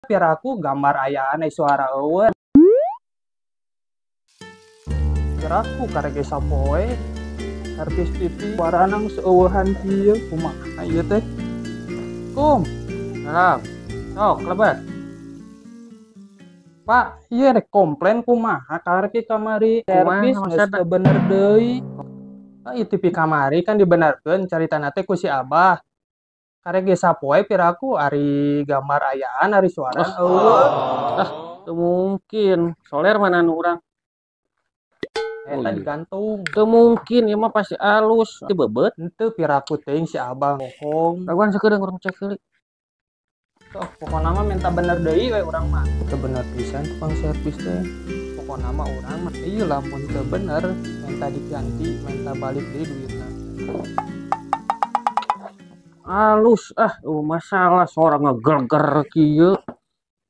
Piraku gambar ayaan suara eueuh. Piraku karek sapoe servis TV suarana geus eueuhan kieu kumaha ieu teh. Kum. Salam. Sok lebet. Pak, ieu rek komplain kumaha karek kamari servis geus teu bener deui. Ah, ieu TV kamari kan dibenerkeun caritana teh ku si Abah. Karek ge sapoe piraku ari gambar ayaan ari suara eueuh. Ah, teu mungkin. Soler mana nu urang? Eta digantung. Teu mungkin ieu mah pasti alus. Teu bebeut. Henteu piraku teuing si Abah bohong. Dagoan sakedeung urang cek heula. Sok pokona mah minta bener deui we urang mah. Teu bener pisan tukang servis teh. Pokona mah urang mah ieu lamun teu bener minta diganti, minta balik deui duitna. Alus ah, masalah suara ngegelger kieu.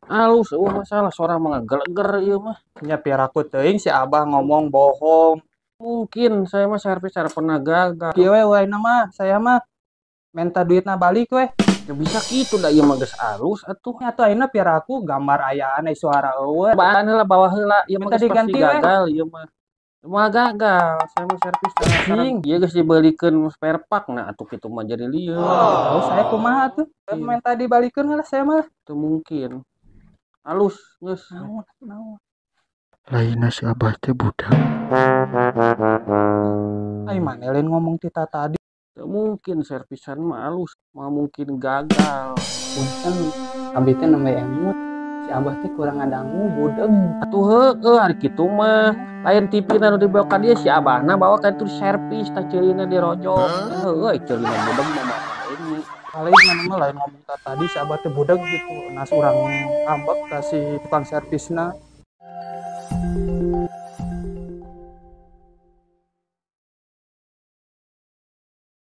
Alus masalah suara mah ngegelger ieu mah. Nya piraku teuing si Abah ngomong bohong. Mungkin saya mah servis cara pernah gagal. Kieu we wae mah saya mah minta duitna balik we. Ya bisa kitu da ieu mah geus alus atuh. Nya atuh ayeuna piraku gambar ayaan suara eueuh. Bawaan heula bawa heula ieu mah Minta geus pasti diganti we. Gagal ieu mah. Mah gagal, saya mah servis Anjing. Ieu geus dibeulikeun spare part nah atuh kitu mah jadi lieur. Oh, saya kumaha tuh? Iya. Minta dibalikeun lah saya mah. Teu mungkin. Alus geus. Naon naon. Lainna si Abah teh budak. Ai maneh lain ngomong tita tadi. Teu mungkin servisan mah alus, mah mungkin gagal. Punten, abdi teh nembe emut. Si Abah teh kurang ngadangu budeg. Atuh heueuh ari kitu mah. Lain TV na nu dibawa ka dieu si Abahna bawa ka itu servis tah ceulina dirojok. Heueuh ceulina budeg mah mah ini. Lain mana mah lain ngomong tadi si Abah teh budeg gitu. Nas urang ngambek ka si tukang servisna.